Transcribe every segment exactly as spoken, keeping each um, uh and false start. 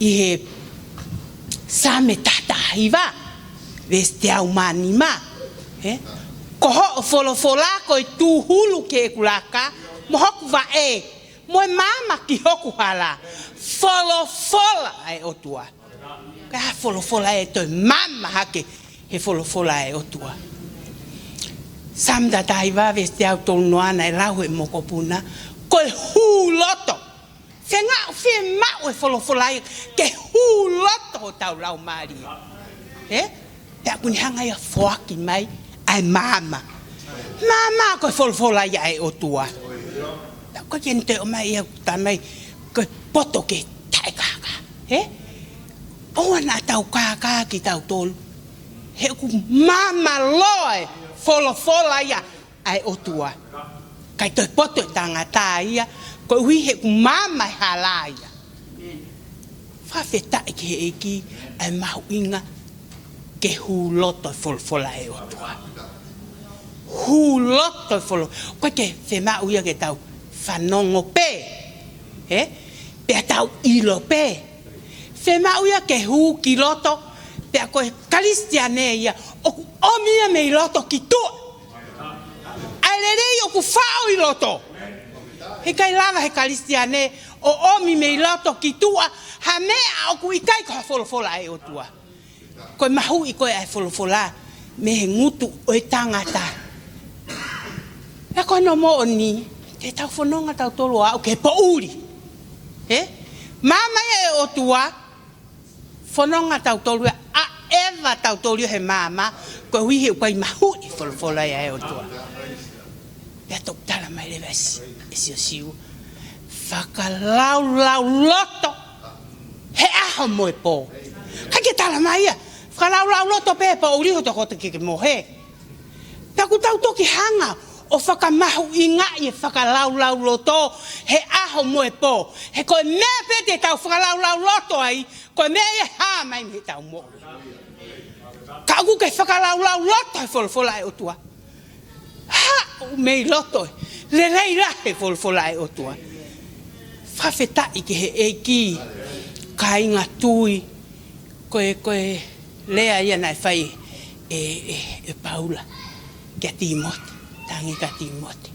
ʻi he Saame taha taha hiva, veesi teau mā nima, ē? Ko hoʻo folofola ko e tūhulu ki heʻeku laka, mo hoku vaʻe, mo e maama ki hoku hala. Folofola ʻa e ʻOtua. Ka folofola ʻe toe maama hake he folofola ʻa e ʻOtua. Saame taha taha hiva, veesi teau tolu noa naʻe lau ʻe he mokopuna, ko e hū loto. Fengaʻu, fiemaʻu e folofola ia ke hū loto hotau laumālie. Ē? Pea ʻoku ne hanga ia ʻo foaki mai ʻa e maama. Maama ko e folofola ia ʻa e ʻOtua. Pea ko e ke ne toe ʻomai ia tamai ko e poto ke taʻekākā. Ē? ʻOua naʻa tau kākā kitautolu. He ʻoku maama loa e folofola ia ʻa e ʻOtua. ʻIkai toe poto e tangata ia, koeʻuhi he ʻoku maama e hala ia. Fakafetaʻi ki he ʻEiki ʻa e mahuʻinga ke hū loto e folofola ʻa e ʻOtua. Hū loto e folo-, ʻoku ʻikai ke fiemaʻu ia ke tau fanongo pē. Ē? Pea tau ʻilo pē. Fiemaʻu ia ke hū ki loto, pea ko e Kalisitiane ia, ʻoku ʻomi ia mei loto ki tuʻa. ʻA e lelei ʻoku faʻo ʻi loto. Heʻikai lava he Kalisitiane ʻo ʻomi mei loto ki tuʻa ha meʻa ʻoku ʻikai ko ha folofola ʻa e ʻOtua. Ko e mahuʻi ko ē ʻa e folofola mei he ngutu ʻo e tangata. Pea ko hono moʻoni, te tau fononga tautolu ʻo aʻu ki he poʻuli. Ē? Maama ia ʻa e ʻOtua, fononga tautolu ia, ʻaʻeva tautolu ia he maama, koeʻuhi he ʻoku ʻikai mahuʻi e folofola ia ʻa e ʻOtua. Pea toki talamai leva ʻe Si-, ʻe Siosiua, fakalaulauloto he ʻaho mo e pō. ʻIkai ke talamai ia, fakalaulauloto pē he poʻuli hoʻo tokoto ke ke mohe. Pea ʻoku tau toki hanga ʻo fakamahuʻingaʻi e fakalaulauloto he ʻaho mo e pō. He ko e meʻa pē te tau fakalaulauloto ai, ko e meʻa ia ʻe hā mai mei heʻetau moʻui. Ka ʻoku ke fakalaulauloto he folofola ʻa e ʻOtua. Haʻu mei loto, lelei lahi e folofola ʻa e ʻOtua. Fakafetaʻi ki he ʻEiki, kāinga tui, ko e, ko e lea ia naʻe fai ʻe, ʻe, ʻe Paula kia Tīmote, tangi kia Tīmote.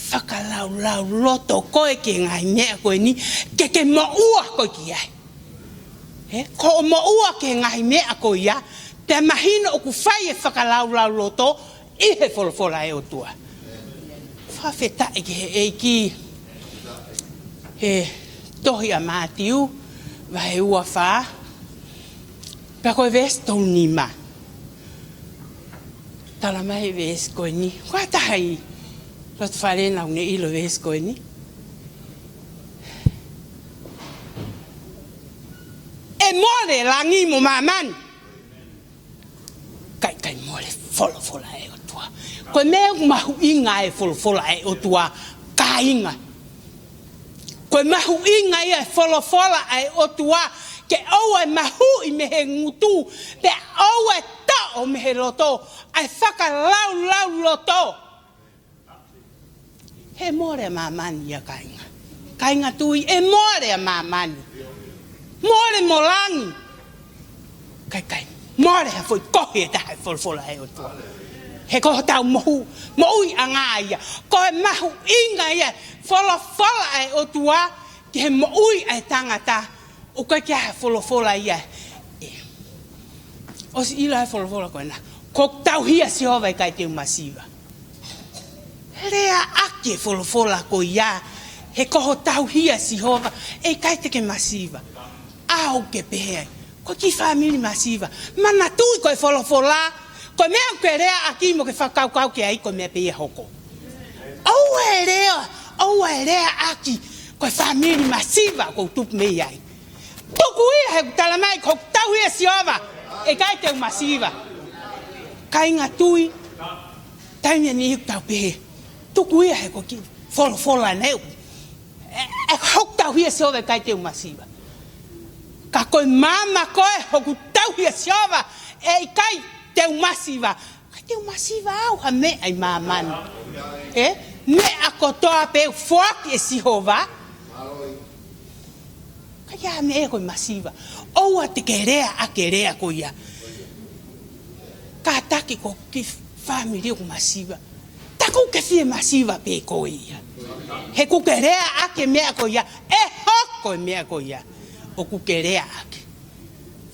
Fakalaulauloto koe ki he ngaahi meʻa ko eni, ke ke moʻua koe ki ai. Ē, ko hoʻo moʻua ki he ngaahi meʻa ko ia, pea mahino ʻoku fai e fakalaulauloto ʻi he folofola ʻa e ʻOtua. Fakafetaʻi ki he ʻEiki, he tohi ʻa Mātiu, vahe ua fā, pea ko e veesi tolu nima. Talamai e veesi ko eni, ko e taha ʻi loto fale naʻa ne ʻilo e veesi ko eni. ʻE mole langi mo māmani, ka ʻikai mole e folofola ʻa e ʻOtua. Ko e meʻa ʻoku mahuʻinga e folofola ʻa e ʻOtua, kāinga. Ko e mahuʻinga ia e folofola ʻa e ʻOtua, ke ʻoua ʻe mahuʻi mei he ngutu, pea ʻoua ʻe toʻo mei he loto, ʻa e fakalaulauloto. He mole ʻa māmani ia kāinga. Kāinga tui, ʻe mole ʻa māmani. Mole mo langi. Ka ʻikai mole ha foʻi kohi ʻe taha e folofola ʻa e ʻOtua. He ko hotau mohu, moʻuiʻanga ia. Ko e mahuʻinga ia e folofola ʻa e ʻOtua ki he moʻui ʻa e tangata. ʻOku ʻikai ke ʻi ai ha folofola ia. ʻE, ʻosi ʻilo e folofola ko ena. Ko hoku tauhi ʻa Sihova ʻe ʻikai te u masiva. Lea ʻaki e folofola ko ia. He ko hoʻo tauhi ʻa Sihova ʻe ʻikai te ke masiva. ʻAu ke pehē ai, ko e kiʻi fāmili masiva. Manatuʻi ko e folofola, ko e meʻa ʻoku ke lea ʻaki mo ke fakakaukau ki ai, ko e meʻa pē ia ʻe hoko. ʻOua ʻe lea, ʻoua ʻe lea ʻaki ko e fāmili masiva ʻoku ou tupu mei ai. Tuku ia he ʻoku talamai ko hoku tauhi ʻa Sihova ʻe ʻikai te u masiva. Kāinga tui, taimi ʻe niʻihi ʻoku tau pehē, tuku ia he ko e kiʻi folofola ʻeni. ʻE, ʻe, hoku tauhi ʻa Sihova ʻe ʻikai te u masiva. Ka ko e maama ko ē hoku tauhi ʻa Sihova ʻe ʻikai te u masiva. ʻIkai te u masiva au ha meʻa ʻi māmani. Ē? Meʻa kotoa pē ʻoku foaki ʻe Sihova. ʻIkai Ia me e ko e masiva. ʻOua te ke lea ʻaki e lea ko ia. Kātaki ko e kiʻi fāmili ʻoku masiva. Tā ʻoku ke fie masiva pē koe ia. He ʻoku ke lea ʻaki e meʻa ko ia. ʻE hoko e meʻa ko ia. ʻOku ke lea ʻaki.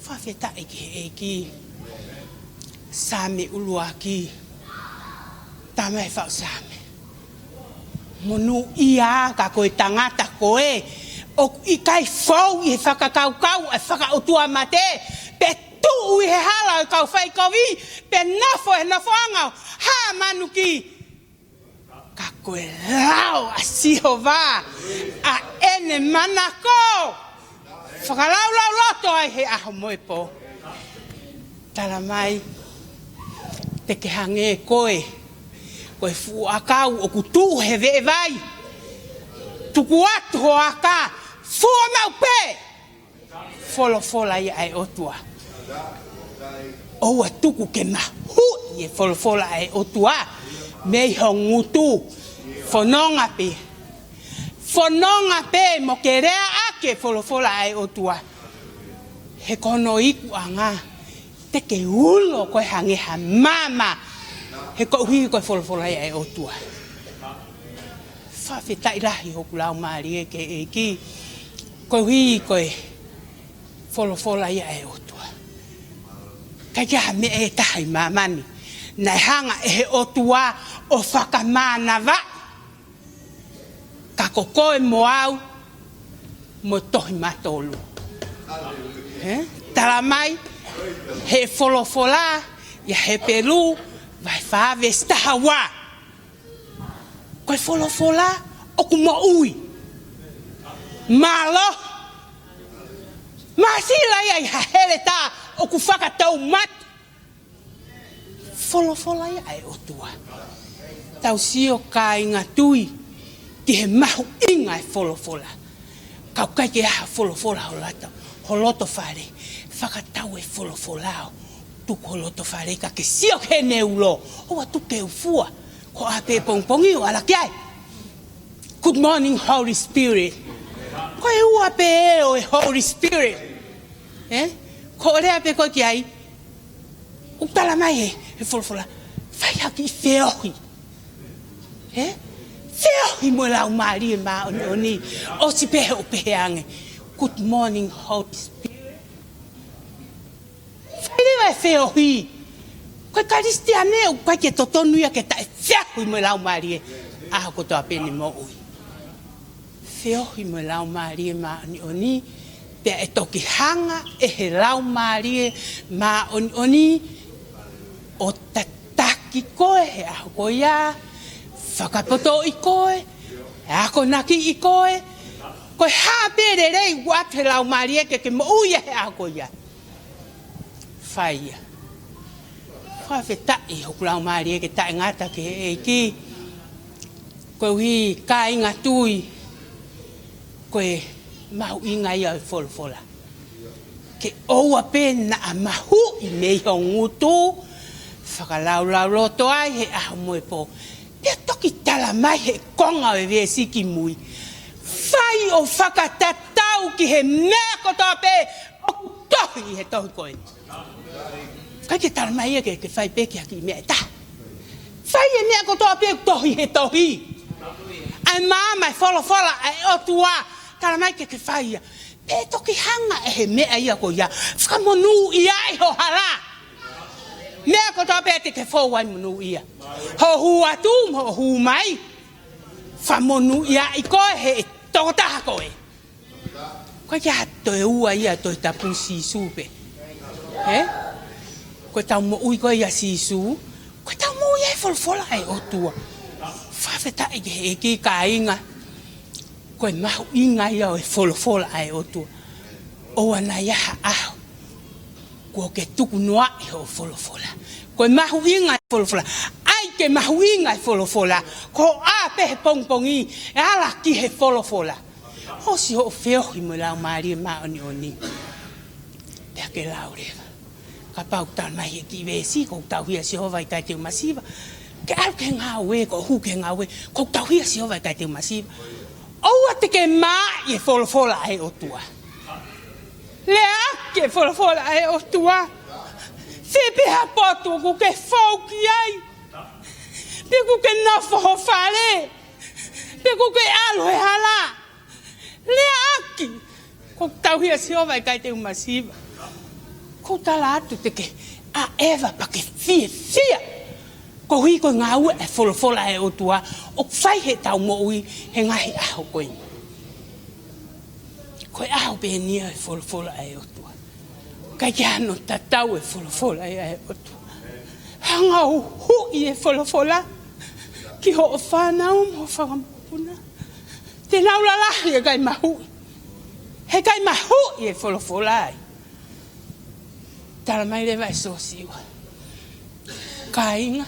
Fakafetaʻi ki he ʻEiki. Saame ʻuluaki. Tama e faʻu Saame. Monūʻia ka ko e tangata ko ē ʻoku ʻikai fou ʻi he fakakaukau ʻa e fakaʻotuamate, pe tuʻu ʻi he hala ʻo e kau faikovi, pe nofo he nofoʻanga ʻo hā manuki. Ka ko e lao ʻa Sihova ʻa ʻene manako. Fakalaulauloto ai he ʻaho mo e pō. Tala mai, te ke hangē koe ko e fuʻu ʻakau ʻoku tuʻu he veʻe vai. Tuku atu ho aka, fua maʻu pē. Folofola ia ʻa e ʻOtua. ʻOua tuku ke mahuʻi e folofola ʻa e ʻOtua mei ho ngutu. Fononga pē. Fononga pē mo ke lea ʻaki e folofola ʻa e ʻOtua. He ko hono ikuʻanga, te ke ulo koe hangē ha maama. He koeʻuhi ko e folofola ia ʻa e ʻOtua. Fakafetaʻi lahi hoku laumālie ki he ʻEiki. Koeʻuhi ko e folofola ia ʻa e ʻOtua. ʻIkai ke ʻi ai ha meʻa ʻe taha ʻi māmani naʻe hanga ʻe he ʻOtua ʻo fakamānavaʻi. Ka ko koe mo au mo e tohi Mātolu. Ē? Tala mai he folofola ʻia Hepelū vahe fā veesi taha ua. Ko e folofola ʻoku moʻui. Mālohi. Māsila ia ʻi ha heletā ʻoku fakatoumata. Folofola ia ʻa e ʻOtua. Tau sio kāinga tui ki he mahuʻinga e folofola. Ka ʻoku ʻikai ke ʻi ai ha folofola ho loto, ho loto fale, fakatau e folofola ʻo tuku ho loto fale ka ke sio ki heʻene ulo. ʻOua tuku ke u fua. Ko e ʻā pē pongipongi ʻo ala ki ai. Good morning, Holy Spirit. Ko e ua pē ʻo e Holy Spirit. Ē? Ko e lea pē ko ē ki ai. ʻOku tala mai he, he folofola. Fai ha kiʻi feohi. Ē? Feohi mo e Laumālie Māʻoniʻoni. ʻOsi pē hoʻo pehē ange. Good morning, Holy Spirit. Fai leva e feohi. Ko e Kalisitiane ʻoku ʻikai ke totonu ia ke taʻefeohi mo e Laumālie ʻaho kotoa pē ʻene moʻui. Feohi mo e Laumālie Māʻoniʻoni, pea ʻe toki hanga ʻe he Laumālie Māʻoniʻoni ʻo tataki koe he ʻaho ko ia, fakapotoʻi koe, akonakiʻi koe, ko e hā pē lelei ʻoku ʻoatu he Laumālie ke ke moʻui ai he ʻaho ko ia. Fai ia. Fakafetaʻi hoku laumālie ke taʻengata ki he ʻEiki. Koeʻuhi kāinga tui, ko e mahuʻinga ia ʻo e folofola. Ke ʻoua pē naʻa mahuʻi mei ho ngutu, fakalaulauloto ai he ʻaho mo e pō. Pea toki tala mai he konga ʻo e veesi ki mui. Fai ʻo fakatatau ki he meʻa kotoa pē ʻoku tohi ʻi he tohi ko eni. ʻIkai ke tala mai ia ke, ke fai pē ki ha kiʻi meʻa ʻe taha. Fai e meʻa kotoa pē ʻoku tohi he tohi. ʻA e maama e folofola ʻa e ʻOtua. Tala mai ke, ke fai ia. Pea toki hanga ʻe he meʻa ia ko ia. Fakamonūʻia ai ho hala. Meʻa kotoa pē te ke fou ai monūʻia. Hoʻo hū atu mo hoʻo hū mai. Fakamonūʻia ai koe he tokotaha koe. ʻIkai ke ʻi ai ha toe ua ia Tohi Tapu Sīsū pē. Ē? Ko ʻetau moʻui ko ia ʻia Sīsū. Ko ʻetau moʻui ʻa e folofola ʻa e ʻOtua. Fakafetaʻi ki he ʻEiki kāinga. Ko e mahuʻinga ia ʻo e folofola ʻa e ʻOtua. ʻOua naʻa ʻi ai ha ʻaho kuo ke tukunoaʻi hoʻo folofola. Ko e mahuʻinga e folofola. ʻAi ke mahuʻinga e folofola. Ko e ʻā pē he pongipongi, ʻe ala ki he folofola. ʻOsi hoʻo feohi mo e Laumālie Māʻoniʻoni. Pea ke lau leva. Kapau ʻoku tala mai he kiʻi veesi, ko ʻeku tauhi ʻa Sihova ʻikai te u masiva. Ke ʻalu ki he ngāue, ko hoʻo hū ki he ngāue, ko ʻeku tauhi ʻa Sihova ʻikai te u masiva. ʻOua te ke mā ʻi he folofola ʻa e ʻOtua. e folofola ʻa e ʻOtua. Fē pē ha potu ʻoku ke fou ki ai, pe ʻoku ke nofo ho fale, pe ʻoku ke ʻalu he hala, leaʻaki. ʻOku tauhi ʻa Sihova, ʻikai te u masiva. ʻOku ou tala atu te ke ʻaʻeva pea ke fiefia koeʻuhi ko e ngāue e folofola ʻa e ʻOtua ʻoku fai heʻetau moʻui he ngaahi ʻaho ko eni. Ko e ʻaho pē eni ia e folofola ʻa e ʻOtua. ʻIkai ke ʻi ai hano tatau e folofola ʻa e ʻOtua. Hanga ʻo huhuʻi e folofola ki hoʻo fānau mo e fanga mokopuna. Te nau lalahi heʻikai mahuʻi. Heʻikai mahuʻi e folofola ai. Tala mai leva ʻe Sosiua. Kāinga.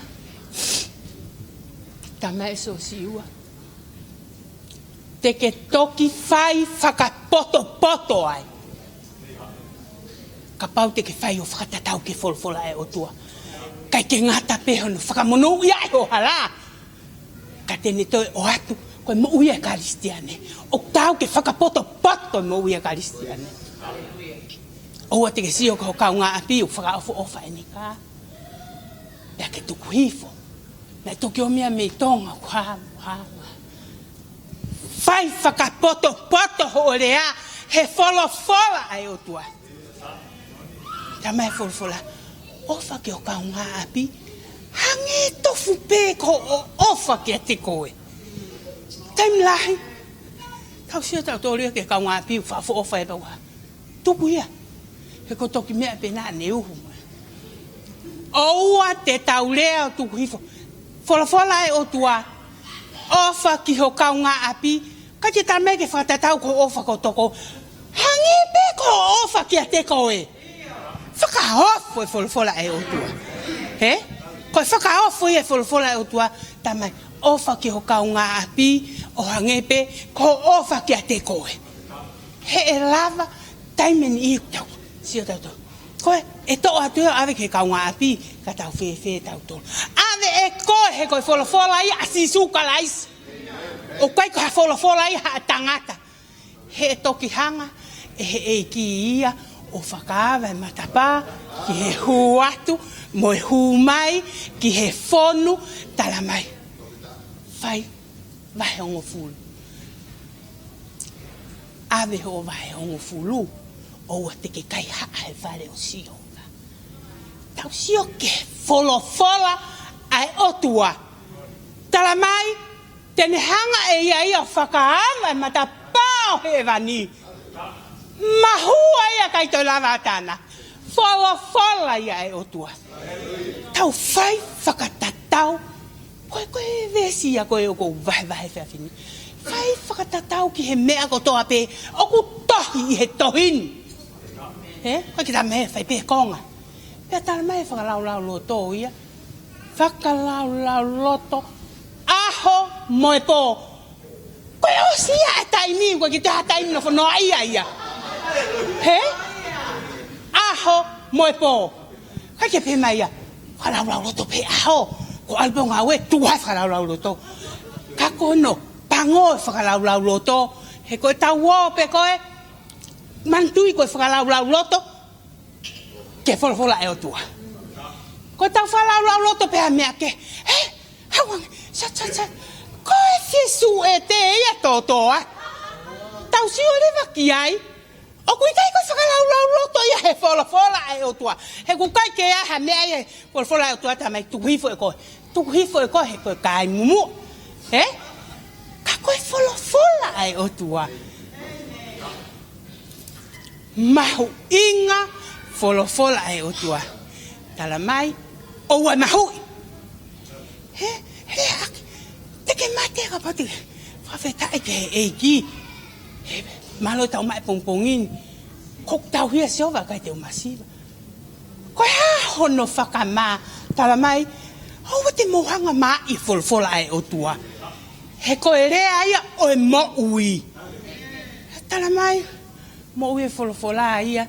Tala mai ʻe Sosiua. Te ke toki fai fakapotopoto ai. Kapau te ke fai ʻo fakatatau ki he folofola ʻa e ʻOtua. ʻIkai ke ngata pē hono fakamonūʻia ʻi ho hala, ka te ne toe ʻoatu ko e moʻui ʻa e Kalisitiane. ʻOku taau ke fakapotopoto e moʻui ʻa e Kalisitiane. ʻOua te ke sio ki ho kaungāʻapi ʻoku fakaʻofoʻofa ʻene kā, pea ke tuku hifo. Naʻe toki ʻomai mei Tonga, ʻoku hā, ʻoku hā. Fai fakapotopoto hoʻo lea he folofola ʻa e ʻOtua. Tala mai e folofola, ʻofa ki ho kaungāʻapi hangē tofu pē ko hoʻo ʻofa kiate koe. Taimi lahi tau sio tautolu ia ki he kaungāʻapi ʻoku fakaʻofoʻofa ʻe pau ha tuku ia. He ko e toki meʻa pē naʻa ne uhu mai. ʻOua te tau lea ʻo tuku hifo. Folofola ʻa e ʻOtua, ʻofa ki ho kaungāʻapi, ʻikai ke tala mai ke fakatatau ki hoʻo ʻofa ki ho toko. Hangē pē ko hoʻo ʻofa kiate koe. Fakaofo e folofola ʻa e ʻOtua. Hē? Ko e fakaofo ia e folofola ʻa e ʻOtua, tala mai, ʻofa ki ho kaungāʻapi ʻo hangē pē ko hoʻo ʻofa kiate koe. He ʻe lava taimi ʻe niʻihi ʻoku tau sio tautolu, ko e toʻo atu ia ʻo ʻave ki he kaungāʻapi, ka tau fēfē tautolu? ʻAve ʻe koe, he ko e folofola ia ʻa Sīsū Kalaisi. ʻOku ʻikai ko ha folofola ia ʻa ha tangata. He ʻe toki hanga ʻe he ʻEiki ia ʻo fakaava e matapā ki he hū atu mo e hū mai ki he fonu. Tala mai, Fai vahe hongofulu. ʻAve hoʻo vahe hongofulu, ʻoua te ke kaihaʻa he fale ʻo Sihova. Tau sio ki he folofola ʻa e ʻOtua. Tala mai, te ne hanga ʻe ia ia ʻo fakaava e matapā ʻo hēvani. Mahua ia, ʻikai toe lava ʻatā na. Folofola ia ʻa e ʻOtua. Tau fai fakatatau. Ko e, ko e veesi ia ko ē ʻoku ou vahevahe he efiafi ni. Fai fakatatau ki he meʻa kotoa pē ʻoku tohi ʻi he tohi ni. Hē? ʻOku ʻikai ke tala mai fai pē konga. Pea tala mai fakalaulauloto ia. Fakalaulauloto ʻaho mo e pō. Ko e ʻosi ia e taimi, ʻoku ʻikai ke toe ha taimi nofo noaʻia ia. Hē? ʻAho mo e pō. ʻIkai ke pehē mai ia, fakalaulauloto pē ʻaho. Ko e ʻalu pē ʻo ngāue, tuku ai fakalaulauloto. Ka ko hono pango e fakalaulauloto. He ko ʻetau ō pē ko ē, manatuʻi ko e fakalaulauloto ki he folofola ʻa e ʻOtua. Ko ʻetau fakalaulauloto pē ha meʻa kehe. Hē? Hauange, sat, sat, sat. Ko e Sīsū ʻe te ia tōtōa. Tau sio leva ki ai. ʻOku ʻikai ko e fakalaulauloto ia he folofola ʻa e ʻOtua. He ʻoku ʻikai ke ʻi ai ha meʻa ia he folofola ʻa e ʻOtua tala mai tuku hifo ʻe koe. Tuku hifo ʻe koe he ko e kai mumu. Hē? Ka ko e folofola ʻa e ʻOtua. Mahuʻinga folofola ʻa e ʻOtua. Tala mai, ʻoua ʻe mahuʻi. Hē, hē, ʻaki, te ke mate kapau te ke fakafetaʻi ki he ʻEiki. Hē, mālō e tau maʻu e pongipongi ni. ʻOku tauhi ʻa Sihova, ʻikai te u masiva. Ko e hā hono fakamā? Tala mai, ʻoua te mou hanga ʻo māʻi e folofola ʻa e ʻOtua. He ko e lea ia ʻo e moʻui. Tala mai, moʻui e folofola ia.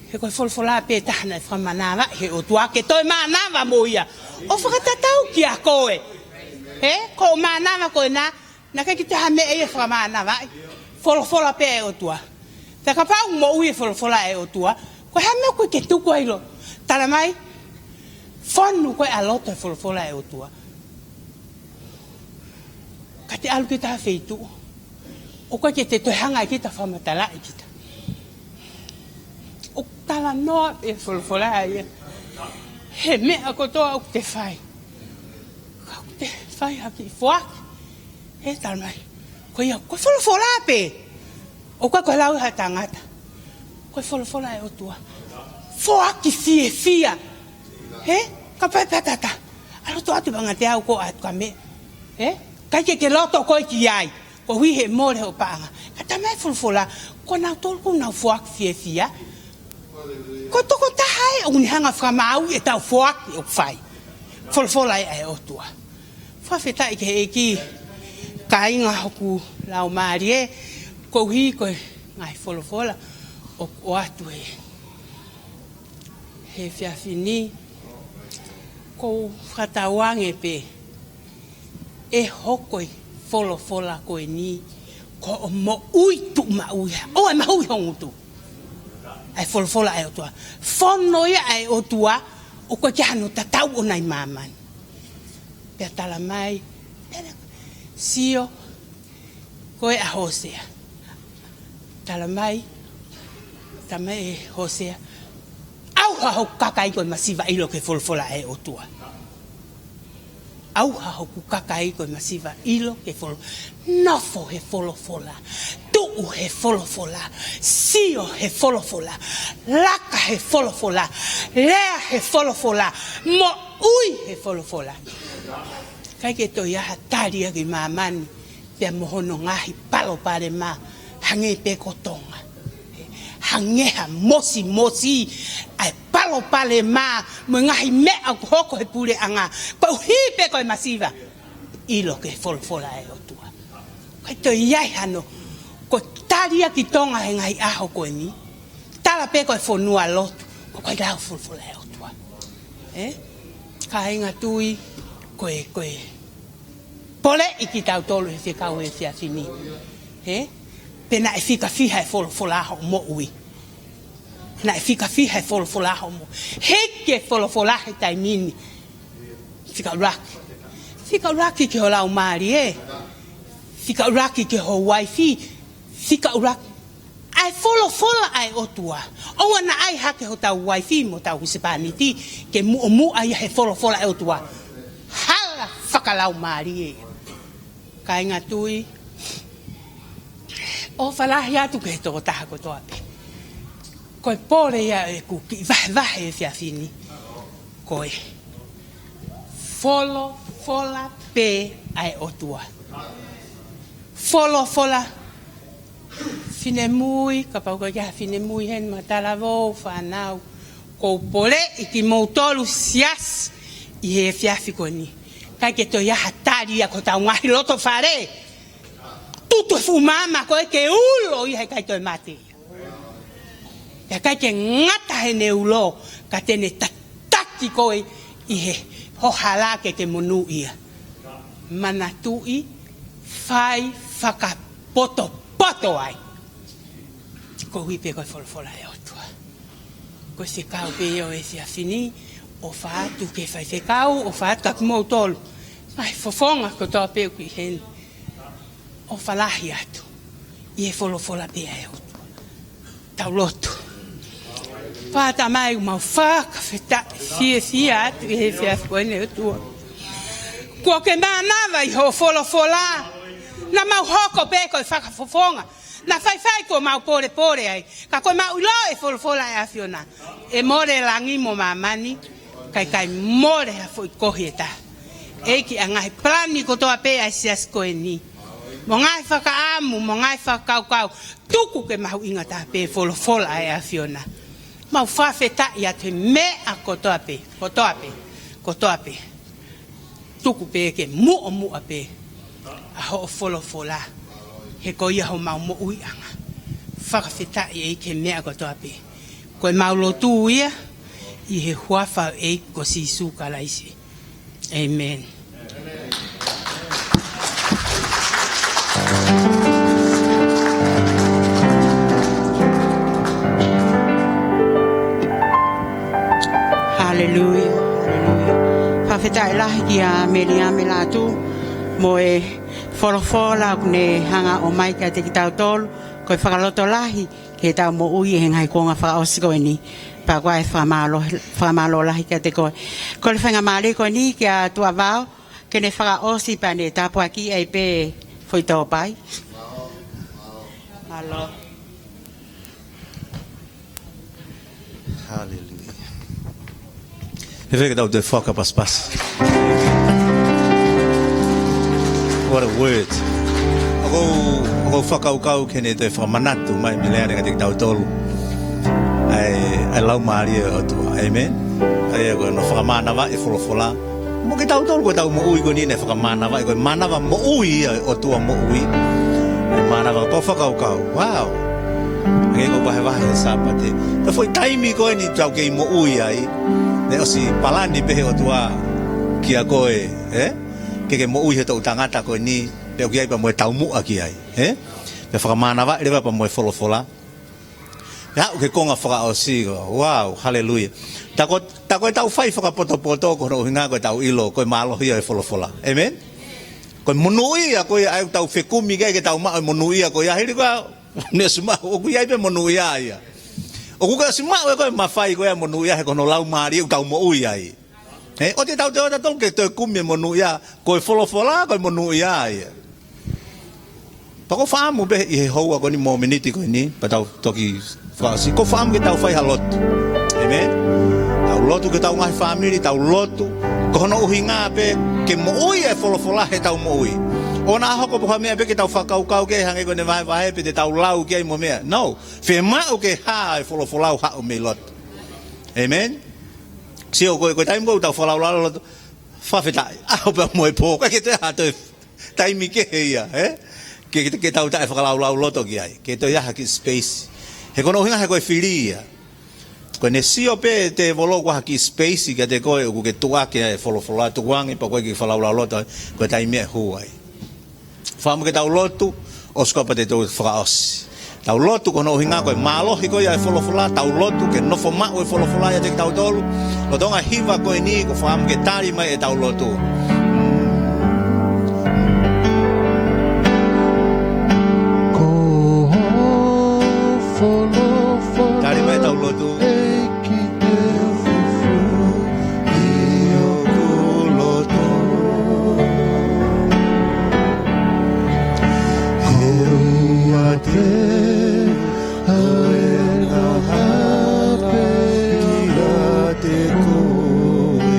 He ko e folofola pē taha naʻe fakamānavaʻi he ʻOtua ke toe mānava mo ia. ʻO fakatatau kiate koe. Hē, ko hoʻo mānava ko ena, naʻe ʻikai ke toe ha meʻa ia ʻe fakamānavaʻi. Folofola pē ʻa e ʻOtua. Pea kapau ʻoku moʻui e folofola ʻa e ʻOtua, ko e hā e meʻa ʻoku ʻikai ke tuku ai loto? Tala mai, fonu ko ē ʻa loto he folofola ʻa e ʻOtua. Ka te ʻalu kita ha feituʻu, ʻoku ʻikai ke te toe hanga ʻe kita ʻo fakamatalaʻi kita. ʻOku talanoa pē folofola ia he meʻa kotoa ʻoku te fai. Ka ʻoku te fai ha kiʻi foaki, he tala mai, ko ia, ko e folofola pē. ʻOku ʻikai ko e lau ʻa ha tangata. Ko e folofola ʻa e ʻOtua. Foaki fiefia. He? Ka pea pea tata, ʻalu atu ʻa e vanga te au ko atu ka meʻa. He? ʻIkai ke ke loto koe ki ai. Koeʻuhi he mole hoʻo paʻanga. Ka tala mai e folofola, ko nautolu ʻoku nau foaki fiefia, ko e tokotaha ē ʻoku ne hanga ʻo fakamaauʻi ʻetau foaki ʻoku fai. Folofola ē ʻa e ʻOtua. Fakafetaʻi ki he ʻEiki, kāinga hoku laumālie, koeʻuhi ko e ngaahi folofola ʻoku ʻoatu he, he efiafi ni, ʻoku ou fakatauange pē ʻe hoko e folofola ko eni ko hoʻo moʻui tuʻumaʻu ia, ʻo e mahuʻi ho ngutu. ʻA e folofola ʻa e ʻOtua. Fono ia ʻa e ʻOtua, ʻoku ʻikai ke ʻi ai hano tatau ʻona ʻi māmani. Pea tala mai, pea sio, ko e ʻa Hōsea. Tala mai, tala mai ʻe Hōsea, ʻauha hoku kakai ko e masiva ʻilo ki he folofola ʻa e ʻOtua. ʻAuha hoku kakai ko e masiva ʻilo ki he folo-, nofo he folofola, tuʻu he folofola, sio he folofola, laka he folofola, lea he folofola, moʻui he folofola. ʻIkai ke toe ʻi ai ha tali ia ki māmani pea mo hono ngaahi palopalema, hangē pē ko Tonga. Hangē ha mosimosi ʻa e palopalema mo e ngaahi meʻa ʻoku hoko he puleʻanga, koeʻuhi pē ko e masiva ʻilo ki he folofola ʻa e ʻOtua. ʻIkai toe ʻi ai hano, ko e tali ia ki Tonga he ngaahi ʻaho ko eni, tala pē ko e fonua lotu, ʻoku ʻikai lau folofola ʻa e ʻOtua. Ē? Kāinga tui, ko e, ko e poleʻi kitautolu he fekau he efiafi ni. Ē? Pe naʻe fika fiha e folofola hoʻo moʻui. Naʻe fika fiha e folofola hoʻo moʻui. Hiki e folofola he taimi ni. Fika ʻuluaki. Fika ʻuluaki ki ho laumālie. Fika ʻuluaki ki ho uaifi. Fika ʻuluaki. ʻA e folofola ʻa e ʻOtua. ʻOua naʻa ʻai hake hotau uaifi mo hotau husepāniti ke muʻomuʻa ia he folofola ʻa e ʻOtua. Hala fakalaumālie. Kāinga tui, ʻofa lahi atu ki he tokotaha kotoa pē. Ko e pole ia ʻeku kiʻi vahevahe he efiafi ni, ko e folofola pē ʻa e ʻOtua. Folofola. Finemui, kapau ʻoku ʻi ai ha finemui heni mo ha talavou, fānau, ʻoku ou poleʻi kimoutolu siasi ʻi he efiafi ko eni. ʻIkai ke toe ʻi ai ha tali ia ki hotau ngaahi loto fale. Tutu e fuʻu maama ko ē ke ulo ia he ʻikai toe mate ia. Pea ʻikai ke ngata heʻene ulo, ka te ne tataki koe ʻi he, ho hala ke ke monūʻia. Manatuʻi, fai fakapotopoto ai. Koeʻuhi pē ko e folofola ʻa e ʻOtua. Ko e fekau pē ia ʻo e efiafi ni, ʻofa atu ki he faifekau, ʻofa atu kia kimoutolu. Ngaahi fofonga kotoa pē ʻoku ʻi heni. ʻOfa lahi atu ʻi he folofola pē ʻa e ʻOtua. Tau lotu. Pea Tamai, ʻoku mau fakafetaʻi fiefia atu ʻi he efiafi ko eni ʻe ʻOtua. Kuo ke mānava ʻi hoʻo folofola. Naʻa mau hoko pē ko e fakafofonga. Naʻa faifai kuo mau polepole ai. Ka kuo mau ʻilo e folofola ʻa e ʻAfiona ʻe mole langi mo māmani, kae ʻikai mole ha foʻi kohi ʻe taha. ʻEiki, ʻa e ngaahi palani kotoa pē ʻa e siasi ko eni, mo e ngaahi fakaʻamu, mo e ngaahi fakakaukau, tuku ke mahuʻinga taha pē folofola ʻa e ʻAfiona. Mau fakafetaʻi atu he meʻa kotoa pē, kotoa pē, kotoa pē. Tuku pē ke muʻomuʻa pē ʻa hoʻo folofola, he ko ia homau moʻuiʻanga. Fakafetaʻi ʻEiki he meʻa kotoa pē. Ko ʻemau lotu ia ʻi he huafa ʻo e ʻEiki ko Sīsū Kalaisi. ʻĒmeni. Haleluia, haleluia. Fakafetaʻi lahi kia Meliame Lātū mo e folofola ʻoku ne hanga ʻo ʻomai kiate kitautolu, ko e fakalotolahi ki heʻetau moʻui ʻi he ngaahi kuonga fakaʻosi ko eni. Pea ko e fakamālō, fakamālō lahi kiate koe. Ko e faingamālie ko eni kia Tuʻavao ke ne fakaʻosi pea ne tāpuakiʻi ai pē foʻi tōpai. Mālō. Haleluia. He fēfē ke tau toe fakapasipasi? What a word. ʻOku ou, ʻoku ou fakakaukau ki heʻene toe fakamanatu mai ʻe Meliame kiate kitautolu ʻa e, ʻa e Laumālie ʻo e ʻOtua. Amen. ʻA ia ko hono fakamānavaʻi e folofola. Mo kitautolu ko ʻetau moʻui ko eni naʻe fakamānavaʻi, ko e mānava moʻui ia ʻo e ʻOtua moʻui. ʻA e mānava ko e fakakaukau. Wow. Hangē ko e vahevahe he Sāpate. Ko e foʻi taimi ko eni ʻoku tau kei moʻui ai, naʻe ʻosi palani pē he ʻOtua kia koe, ē? Ke ke moʻui he toʻu tangata ko eni, pea ʻoku ʻi ai pea mo e taumuʻa ki ai, ē? Pea fakamānavaʻi leva pea mo e folofola. Pea aʻu ki he konga fakaʻosi ko, wow, haleluia. Tā ko, tā ko ʻetau fai fakapotopoto ko hono ʻuhinga ko ʻetau ʻilo ko e mālohi ia ʻo e folofola. Amen? Ko e monūʻia ko ia ʻa ia ʻoku tau fekumi ki ai ke tau maʻu e monūʻia ko ia, hili ko ia, naʻe ʻosi maʻu, ʻoku ʻi ai pē monūʻia ia. ʻOku ke ʻosi maʻu ʻe koe e mafai ko ia e monūʻia he ko hono Laumālie ʻoku tau moʻui ai. Ē, ʻoua te tau toe ō tautolu ke toe kumi e monūʻia, ko e folofola ko e monūʻia ia. Pea ʻoku ou fakaʻamu pē ʻi he houa ko eni mo e miniti ko eni, pea tau toki fakaʻosi. ʻOku ou fakaʻamu ke tau fai ha lotu. Amen. Tau lotu ki hotau ngaahi fāmili, tau lotu. Ko hono ʻuhinga pē ke moʻui e folofola heʻetau moʻui. ʻOua naʻa hoko ko ha meʻa pē ke tau fakakaukau ki ai hangē ko ʻene vahevahe pē te tau lau ki ai mo e meʻa. No. Fiemaʻu ke hā e folofola ʻo haʻu mei loto. Amen. Sio ko e, ko e taimi ko ē ʻoku tau fakalaulauloto, fakafetaʻi. ʻAho pea mo e pō, ʻikai ke toe ʻi ai ha toe taimi kehe ia, ē? Ke, ke, ke tau taʻe fakalaulauloto ki ai. Ke toe ʻi ai ha kiʻi space. He ko hono ʻuhinga he ko e fili ia. Ko ʻene sio pē e tēvolo ko e ʻai ha kiʻi space kiate koe ʻoku ke tuʻaki ai e folofola, tukuange pea ʻoku ʻikai ke fakalaulauloto, ko e taimi ia ʻe hū ai. Fakaʻamu ke tau lotu, ʻosi ko ia pea te tau fakaʻosi. Tau lotu ko hono ʻuhinga ko e mālohi ko ia e folofola, tau lotu ke nofo maʻu e folofola ʻiate kitautolu. Lolotonga e hiva ko eni, ʻoku ou fakaʻamu ke tali mai ʻetau lotu. Ko ho folofola. Tali mai ʻetau lotu. ʻEiki te u fufū ʻi hoku loto. Ko ia te u ʻalu ʻo hape kiate koe.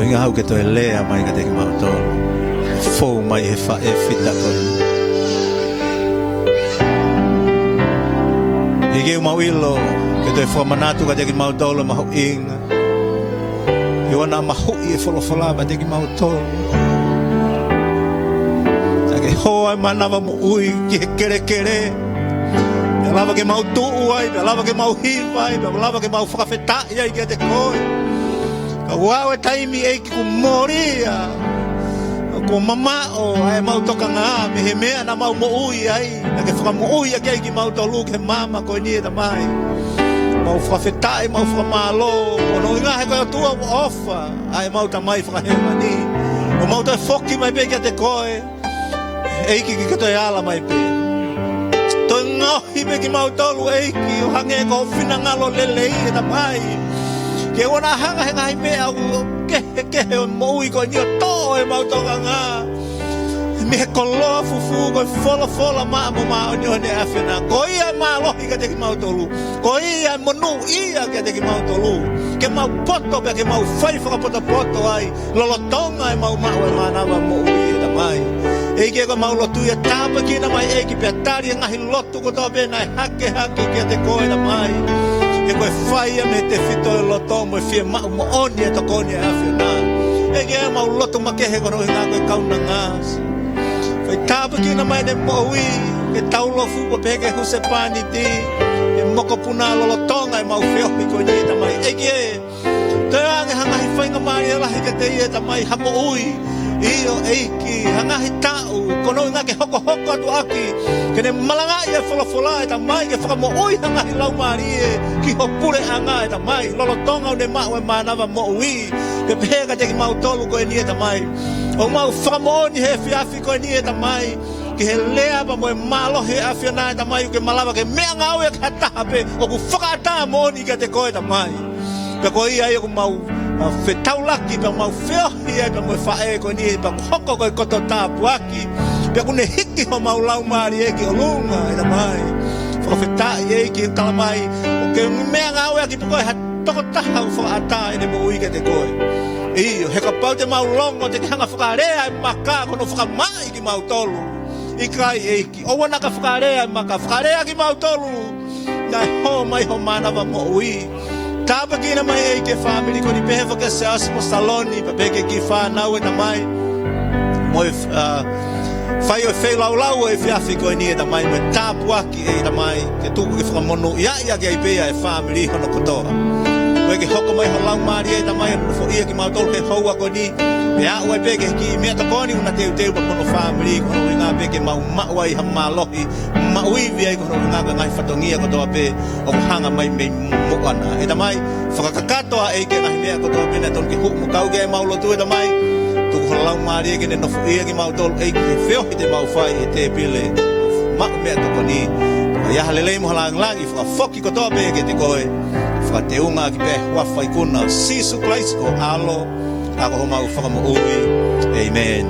Ngā hau ke toe lea mai kiate kimautolu. Fou mai he faʻē fita ko eni. ʻEiki, ʻoku mau ʻilo ke toe fakamanatu kiate kimautolu e mahuʻinga. ʻI hono mahuʻi e folofola kiate kimautolu. Naʻa ke hoa e mānava moʻui ki he kelekele. Pea lava ke mau tuʻu ai, pea lava ke mau hiva ai, pea lava ke mau fakafetaʻi ai kiate koe. Ka ʻoku ʻi ai e taimi ʻEiki kuo mole ia. Kuo mamaʻo ʻa e mau tokanga mei he meʻa naʻa mau moʻui ai. Naʻa ke fakamoʻui ʻaki ai kimautolu ki he māmani ko eni ʻe Tamai. Mau fakafetaʻi, mau fakamālō. Ko hono ʻuhinga he ko e ʻOtua ʻoku ʻofa ʻa e mau Tamai fakahēvani. ʻOku mau toe foki mai pē kiate koe. ʻEiki, ke ke toe ala mai pē. Toe ngaohi pē kimautolu ʻEiki, ʻo hangē ko ho finangalo lelei ʻe Tamai. Ke ʻoua naʻa hanga he ngaahi meʻa ʻoku kehekehe ʻo e moʻui ko eni ʻo toʻo e mau tokanga mei he koloa fufū ko e folofola maʻa mo māʻoniʻoni ʻa e ʻAfiona. Ko ia ʻe mālohi kiate kimautolu. Ko ia ʻe monūʻia kiate kimautolu. Ke mau poto pea ke mau fai fakapotopoto ai. Lolotonga e mau maʻu e mānava moʻui ʻe Tamai. ʻEiki, ko e mau lotu ia, tāpuekina mai ʻEiki pea tali e ngaahi lotu kotoa pē naʻe hakehake kiate koe ʻe Tamai. He ko e fai ia mei he tefito e loto mo e fiemaʻu moʻoni e tokoni ʻa e ʻAfiona. ʻEiki, ʻoku mau lotu makehe ko hono ʻuhinga ko e kaunanga. Fai tāpuekina mai ʻene moʻui, ke taulofu pea pehē ki he husepāniti, e mokopuna lolotonga e mau feohi ko eni ʻe Tamai. ʻEiki ē, toe ʻoange ha ngaahi faingamālie lahi kiate ia ʻe Tamai ha moʻui. ʻIo ʻEiki, ha ngaahi taʻu, ko hono ʻuhinga ke hokohoko atu ʻaki, ke ne malangaʻi e folofola ʻe Tamai, ke fakamoʻui ha ngaahi laumālie ki ho puleʻanga ʻe Tamai, lolotonga ʻene maʻu e mānava moʻui. Ke pehē kiate kimautolu ko eni ʻe Tamai. ʻOku mau fakamoʻoni he efiafi ko eni ʻe Tamai. Ki he lea pea mo e mālohi ʻa e ʻAfiona ʻe Tamai, ke malava ke meʻangāueʻaki ha taha pē ʻoku fakaʻatā moʻoni kiate koe ʻe Tamai. Pea ko ia ai ʻoku mau, ʻa, fetaulaki, pea mau feohi ai pea mo e faʻē ko eni, pea kuo hoko ko e koto tāpuaki. Pea kuo ne hiki homau laumālie ki ʻolunga ʻe Tamai. Fakafetaʻi ʻEiki, tala mai ʻoku ke meʻangāueʻaki pē koe ha tokotaha ʻoku fakaʻatā ʻene moʻui kiate koe. ʻIo, he kapau te mau longo te ke hanga fakalea e maka ko hono fakamaʻi kimautolu. ʻIkai ʻEiki, ʻoua naʻa ke fakalea e maka, fakalea kimautolu. Naʻe hō mai ho mānava moʻui. Tāpuekina mai ʻEiki e fāmili ko eni, pehē foki ki he siasi mo Saloni, pea pehē ki he kiʻi fānau ʻe Tamai. Mo e, ʻa, fai ʻo e feilaulau ʻo e efiafi ko eni ʻe Tamai, mo e tāpuaki ʻe Tamai, ke tuku ke fakamonūʻiaʻi ʻaki ai pē ʻa e fāmili hono kotoa. Koeʻuhi ke hoko mai ho laumālie ʻe Tamai, ʻo nofoʻia kimautolu he houa ko eni. Pea aʻu ai pē ki he kiʻi meʻatokoni ʻoku na teuteu pea mo hono fāmili, ko hono ʻuhinga pē ke mau maʻu ai ha mālohi, maʻu ivi ai ko hono ʻuhinga ko e ngaahi fatongia kotoa pē ʻoku hanga mai mei muʻa na. ʻE Tamai, fakakakato ʻa ʻEiki e ngaahi meʻa kotoa pē naʻe tonu ke hū mo kau ki ai ʻemau lotu ʻe Tamai. Tuku ho laumālie ke ne nofoʻia kimautolu ʻEiki he feohi te mau fai he tēpile maʻu meʻatokoni. ʻA ia ha lelei mo ha lāngilangi fakafoki kotoa pē kiate koe. Fakateunga ʻaki pē huafa ikuna ʻo Sīsū Kalaisi ko ho ʻAlo, ʻa ko homau Fakamoʻui. ʻĒmeni.